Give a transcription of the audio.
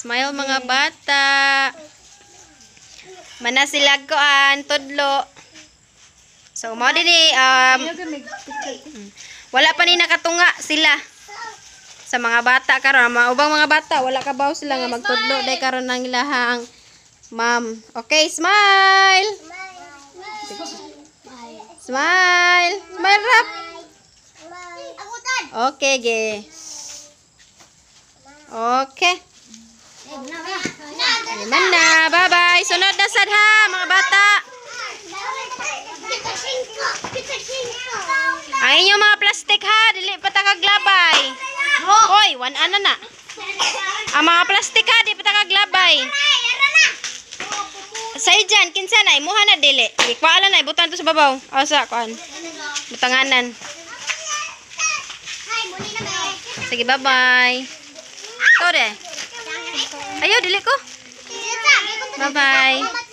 Smile, mga bata. Mana sila kuan tudlo. So mao dinhi wala pa ni nakatunga sila sa mga bata karon, mga ubang mga bata wala kabaw sila nga magtudlo day karon ng ilahang ma'am. Okay, smile. Smile. Smile rap. Okay, ge. Okay. Liman na. Bye-bye. Sunod na sad ha, mga bata. Ang inyong mga plastic ha, dili pa ta kaglabay. Hoy, one ana na. Ang mga plastic ha, di pa ta kaglabay. Say dyan, kinsa na, imuha na dili. Ikuala na, ibutan to sa babaw. O sa, kuan. Butanganan. Sige, bye-bye. Ikaw de. Ayo, dili ko. Bye-bye.